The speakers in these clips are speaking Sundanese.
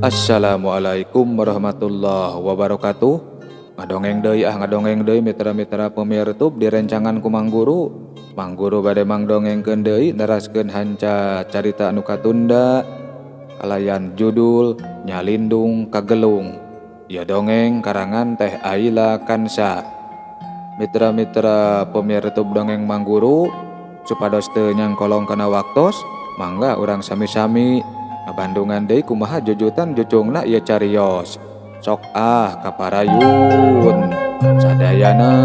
Assalamualaikum warahmatullahi wabarakatuh. Ngadongeng deui ah, ngadongeng deui mitra-mitra pemirtub di rencangan ku Mang Guru. Mang Guru bade mangdongengkeun deui neraskeun hanca carita anu katunda kalayan judul Nyalindung Kagelung. Ieu dongeng karangan Teh Aila Kansa. Mitra-mitra pemirtub dongeng Mang Guru supados teu nyangkolong kana waktos, mangga urang sami-sami ngabandungan deui kumaha jujutan jucungna ieu carios. Sok ah kaparayun sadayana.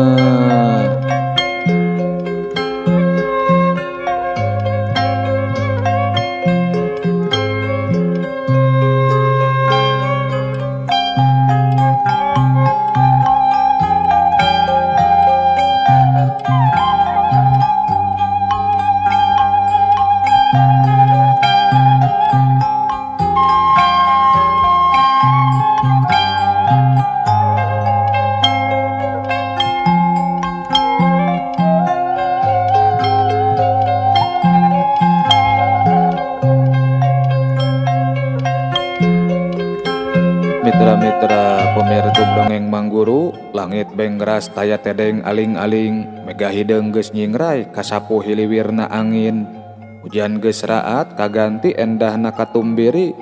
Mitra-mitra pemirtub dongeng Mang Guru, langit bengras taya tedeng aling-aling, mega hideung geus nyingrai kasapu hiliwirna angin. Hujan geus raat kaganti endahna katumbiri,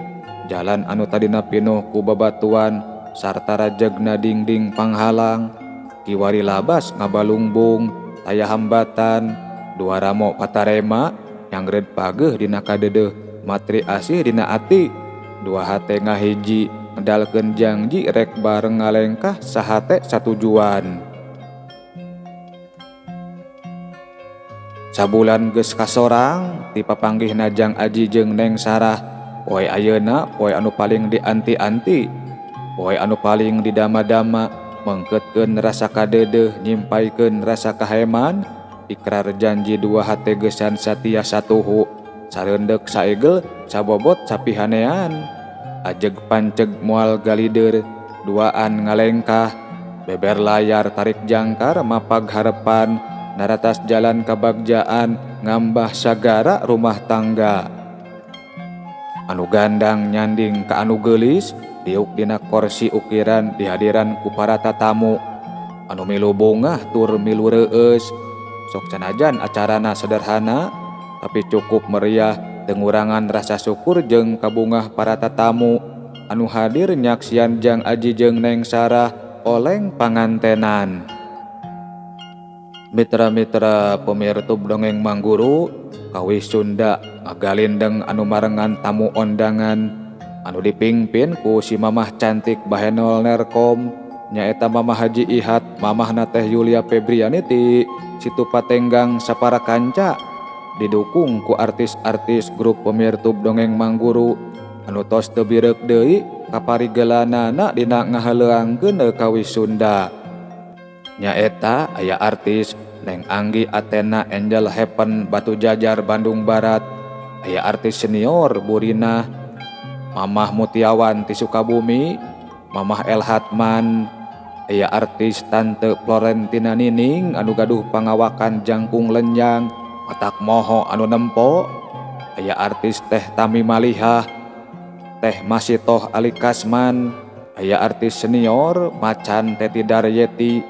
jalan anu tadina pinuh ku babatuan sarta rajegna dingding panghalang. Kiwari labas ngabalungbung taya hambatan, dua ramo patarema nyangreud pageuh dina kadeudeeh, matri asih dina ati, dua hate ngahiji ngedalkeun janji rek bareng ngalengkah sahate satujuan. Sabulan geus kasorang ti papanggihna Jang Aji jeung Neng Sarah. Poe ayeuna poe anu paling dianti-anti, poe anu paling didama-dama, mengketkeun rasa kadeudeuh, nyimpaikeun rasa kaheman, ikrar janji dua hate geusan satia satuhu, sareundek saegel sabobot sapihanean. Ajeg panceg moal galider, duaan ngalengkah, beber layar tarik jangkar mapag harepan, naratas jalan kabagjaan ngambah sagara rumah tangga. Anu gandang nyanding ka anu geulis, diuk dina korsi ukiran dihadiran ku para tatamu. Anu milu bungah tur milu reueus, sok sanajan acarana sederhana tapi cukup meriah. Tengurangan rasa syukur jeung kabungah para tatamu anu hadir nyaksian Jang Aji jeung Neng Sarah oleng pangantenan. Mitra-mitra pemirtub dongeng Mang Guru, kawih Sunda ngagalindeng anu marengan tamu ondangan anu dipingpin ku si mamah cantik bahenol Nerkom, nyaeta Mamah Haji Ihat, mamahna Teh Yulia Febriani ti Situ Patenggang sapara kanca, didukung ku artis-artis grup pemirtub dongeng Mang Guru anu tos teu bireuk deui kaparigelanana dina ngahaleuangkeun kawih Sunda. Nyaeta aya artis Neng Anggi Athena Angel Heaven Batu Jajar Bandung Barat, aya artis senior Burina, Mamah Mutiawan ti Sukabumi, Mamah El Hatman, aya artis Tante Florentina Nining anu gaduh pangawakan jangkung lenjang matak moho anu nempo, aya artis Teh Tami Malihah, Teh Masitoh Ali Kasman, aya artis senior Macan Teti Daryeti,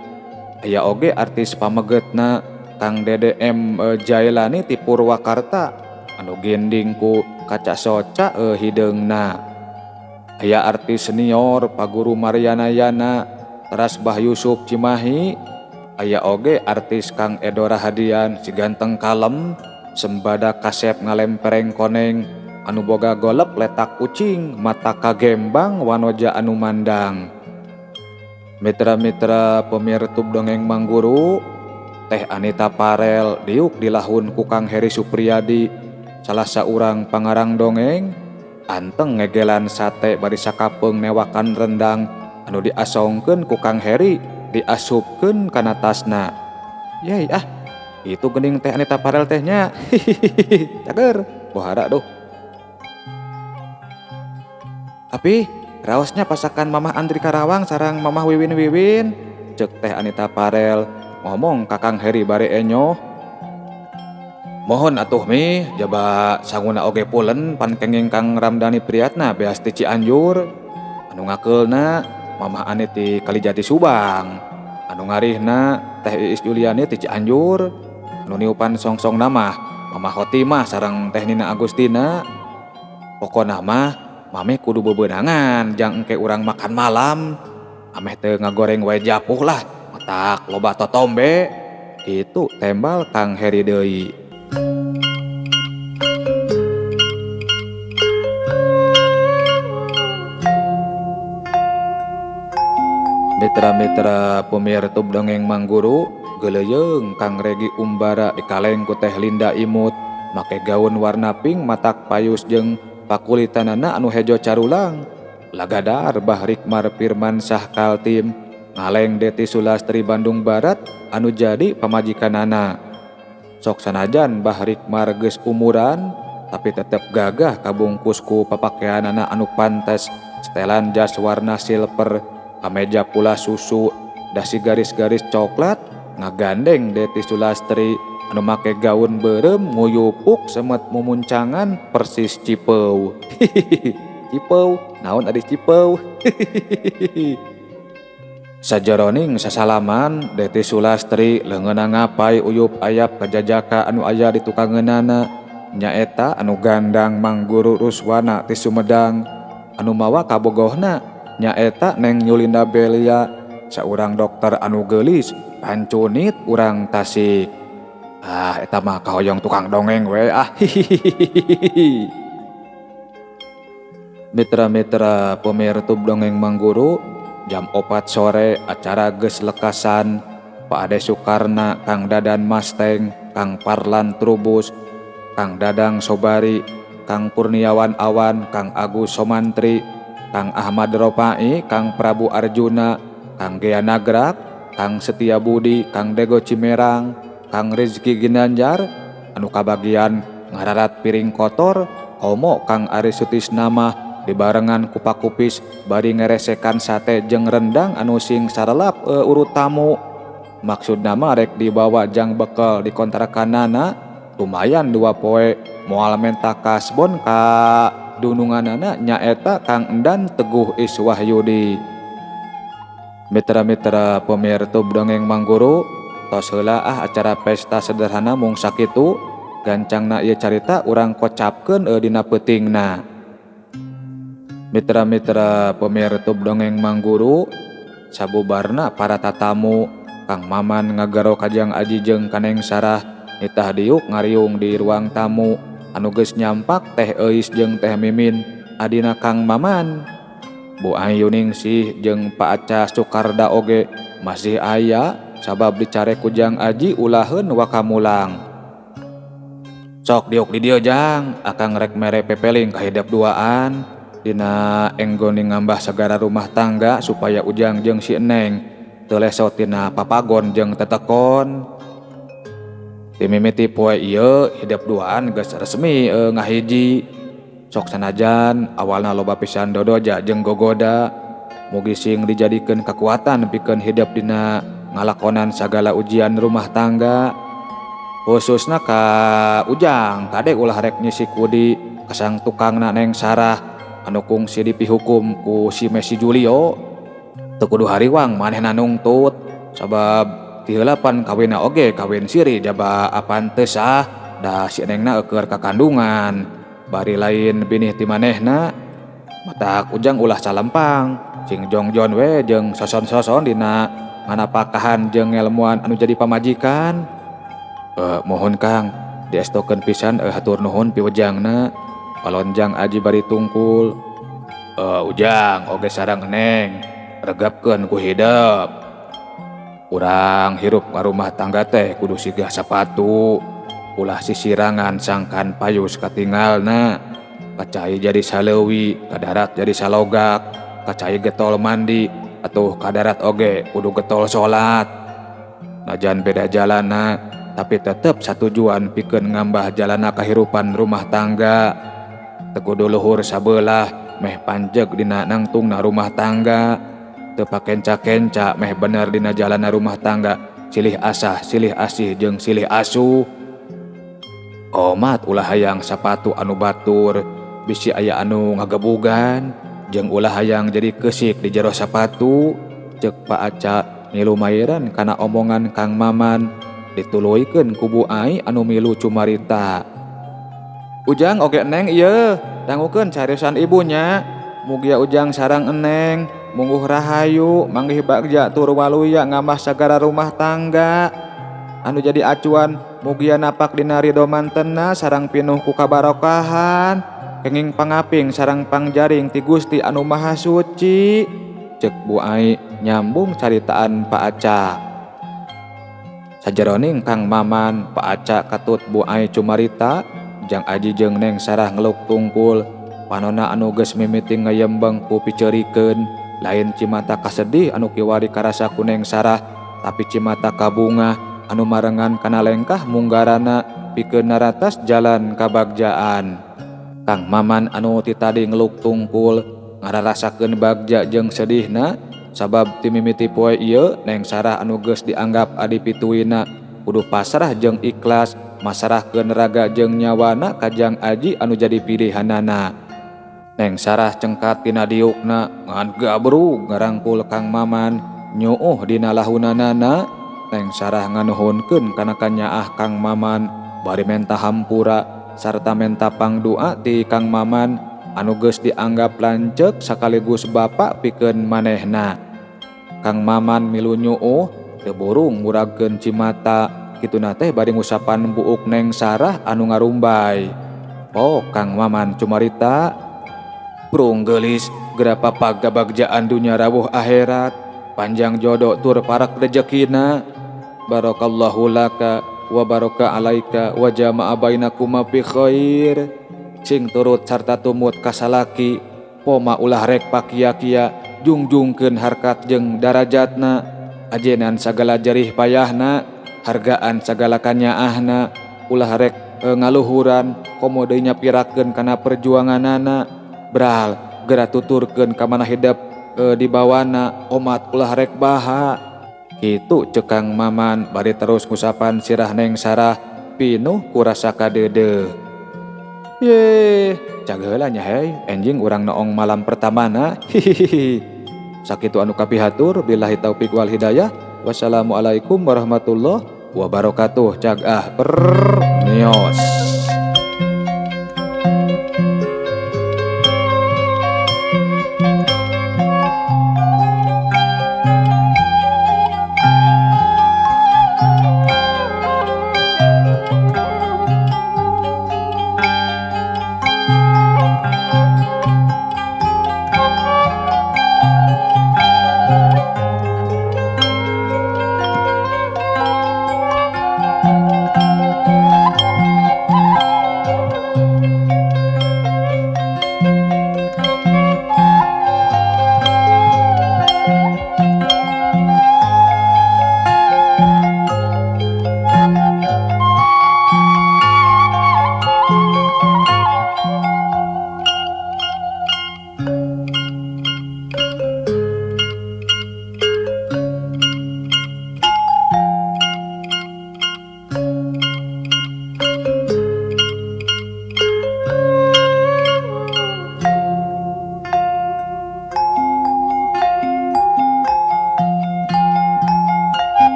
aya oge artis pamegetna Kang Dede M Jailani ti Purwakarta anu gending ku kaca soca hideungna. Aya artis senior Paguru Mariana Yana, teras Bah Yusuf Cimahi, aya oge artis Kang Edo Rahadian si ganteng kalem, sembada kasep ngalempereng koneng anu boga golep letak kucing, mata kagembang wanoja anu mandang. Mitra-mitra pemirtub dongeng Mang Guru, Teh Anita Parel diuk dilahun ku Kang Heri Supriyadi, salah saurang pangarang dongeng. Anteng ngegelan sate bari sakapeung newakan rendang anu diasongkeun ku Kang Heri diasupkeun kana tasna. Yey ah, itu geuning Teh Anita Farel teh nya. Hihihi, cager, bohara duh. Tapi raosnya pasakan Mamah Andri Karawang sareng Mamah Wiwin-Wiwin, ceuk Teh Anita Farel ngomong ka Kang Heri bari enyoh. Mohon atuh mi, jaba sanguna oge pulen pan kenging Kang Ramdhani Priyatna beas ti Cianjur. Anu ngakeulna Mamah Ani ti Kalijati Subang. Anu ngarihna Teh Iis Juliani ti Cianjur. Anu niupan songsong mah Mamah Khotimah sareng Teh Nina Agustina. Pokona mah mami kudu bebenangan jang engke urang makan malam. Ameh teu ngagoreng wae japuh lah, matak loba totombe. Kitu tembal Kang Heri deui. Mitra-mitra pemirsa dongeng Mangguru geuleuyeung Kang Regi Umbara dikaleng ku Teh Linda Imut make gaun warna pink matak payus jeung pakulitanana anu hejo carulang. Lagadar Bah Rikmar Firmansyah Kaltim ngaleng Deti Sulastri Bandung Barat anu jadi pamajikanana. Sok sanajan Bah Rikmar geus umuran tapi tetep gagah kabungkus ku papakeanana anu pantes, setelan jas warna silver, kameja pula susu, dasi garis-garis coklat, ngagandeng Deti Sulastri anu make gaun beureum nguyupuk semet mumuncangan persis cipeu. Hihihi, cipeu, naon ari cipeu? Hihihi. Sajeroning sasalaman Deti Sulastri leungeunna ngapai uyup ayap kajajaka anu aya di tukangeunana, nyaeta anu gandang Mangguru Ruswana ti Sumedang, anu mawa kabogohna nyaeta Neng Yulinda Belia, saurang dokter anu geulis pancunit urang Tasik. Ah, eta mah kahoyong tukang dongeng we ah. Hihihihi. Mitra-mitra pemirsa dongeng Mangguru, jam 4 sore acara geus lekasan. Pak Ade Sukarna, Kang Dadan Masteng, Kang Parlan Trubus, Kang Dadang Sobari, Kang Kurniawan Awan, Kang Agus Somantri, Kang Ahmad Ropai, Kang Prabu Arjuna, Kang Gea Nagrak, Kang Setia Budi, Kang Dego Cimerang, Kang Rizky Ginanjar, anu kabagian ngararat piring kotor, komo Kang Ari Sutisnama dibarengan kupakupis bari ngeresekan sate jeung rendang anu sing sarelap urut tamu. Maksudna mah rek dibawa jang bekel di kontrakanana, lumayan 2 poe moal menta kasbon ka dununganana nyaeta Kang Endan Teguh Iswahyudi. Mitra-mitra pemirsa dongeng Mangguru, tos heula ah acara pesta sederhana mung sakitu, gancangna ieu carita urang kocapkeun dina peutingna. Mitra-mitra pemirsa dongeng Mangguru, sabubarna para tatamu Kang Maman ngagaro kajang aji jeung Kaneng Sarah nitah diuk ngariung di ruang tamu anu geus nyampak Teh Euis jeung Teh Mimin adina Kang Maman. Bu Ayu Ningsih jeung Pak Aca Sukarda oge masih aya sabab dicare ku Jang Aji ulaheun wakamulang. Sok diuk di dieu Jang, akang rek mere pepeling ka hidep duaan dina enggone ngambah sagara rumah tangga supaya Ujang jeung si Eneng teu lesot tina papagon jeung tetekon. Timimiti poe ieu hidep duaan geus resmi ngahiji. Sok sanajan awalna loba pisan dodoja jeung gogoda, mugi sing dijadikeun kakuatan pikeun hidep dina ngalakonan sagala ujian rumah tangga. Khususna ka Ujang kade ulah rek nyisik kudi kasang tukangna Neng Sarah anu kungsi dipihukum ku si Messi Julio. Teu kudu hariwang manehna nungtut sabab tiheulapan kawinna oge kawin siri jaba apan teu sah da si Nengna eueur kakandungan bari lain binih ti manehna. Matak Ujang ulah salempang sing jongjon we jeung soson-soson dina nganapakahan jeung ngelmuan anu jadi pamajikan. Mohon Kang diestokeun pisan hatur nuhun piwejangna. Palonjang Aji bari tungkul. Ujang oge sareng Neng regapkeun ku hidep. Urang hirup ngarumah tangga teh kudu siga sapatu, ulah sisirangan sangkan payus katingalna. Ka cai jadi saleuwi, ka darat jadi salogak, ka cai getol mandi, atuh ka darat oge kudu getol salat. Najan beda jalana, tapi tetep satujuan pikeun ngambah jalana kahirupan rumah tangga. Teu kudu luhur sabelah meh panjeg dina nangtungna rumah tangga. Teu pakenca-kenca meh bener dina jalana rumah tangga, silih asah, silih asih jeung silih asuh. Omat ulah hayang sapatu anu batur, bisi aya anu ngagebugan, jeung ulah hayang jadi keusik di jero sapatu. Ceuk Pak Aca ngilumairan kana omongan Kang Maman, dituluykeun ku Bu Ai anu milu cumarita. Ujang oge Neng ieu, dangukeun cariusan ibunya. Mugia Ujang sareng Eneng, mungguh rahayu, manggih bagja tur waluya ngambah sagara rumah tangga. Anu jadi acuan mugia napak dina ridho mantena sareng pinuh ku kabarokahan. Kenging pangaping sareng pangjaring ti Gusti anu Maha Suci. Ceuk Bu Ai nyambung caritaan Pak Aca. Sajeroning Kang Maman, Pak Aca katut Bu Ai cumarita, Jang Aji jeung Neng Sarah ngeluk tungkul. Panona anu geus mimiti ngayembeng ku piceurikeun, lain cimata kasedih anu kiwari karasa ku Neng Sarah, tapi cimata kabungah anu marengan kana lengkah munggarana pikeun naratas jalan kabagjaan. Kang Maman anu ti tadi ngeluk tungkul ngararasakeun bagja jeung sedihna sabab ti mimiti poe ieu Neng Sarah anu geus dianggap adi pituina kudu pasrah jeung ikhlas masarahkeun raga jeung nyawana ka Jang Aji anu jadi pilihanana. Neng Sarah cengkat tina diukna ngan gabrug ngarangkul Kang Maman nyuuh dina lahunanana. Neng Sarah nganuhunkeun kana kanyaah Kang Maman bari menta hampura sarta menta pangdua ti Kang Maman anu geus dianggap lanceuk sakaligus bapa pikeun manehna. Kang Maman milu nyuuh teu burung muragkeun cimata kituna teh bari ngusapan buuk Neng Sarah anu ngarumbay. Oh Kang Maman cumarita, prung geulis geura papag kabagjaan dunya rawuh akhirat, panjang jodoh tur parak rejekina. Barakallahu laka wa baraka alaika wa jama'a bainakuma fi khair. Sing turut sarta tumut kasalaki, poma ulah rek pakia-kia, jungjungkeun harkat jeung darajatna, ajenan sagala jerih payahna, hargaan sagala kanyaahna, ulah rek ngaluhuran komo deui nyapirakeun kana perjuanganana. Bral geura tuturkeun ka mana hidep dibawana, omat ulah rek baha. Kitu ceuk Kang Maman bari terus ngusapan sirah Neng Sarah pinuh ku rasa kadeudeuh. Ye, cag heula nya hei, enjing urang noong malam pertamana. Hihihi. Sakitu anu kapihatur, billahi taufik wal hidayah. Wassalamualaikum warahmatullahi wabarakatuh. Cag ah, prrrr, nios.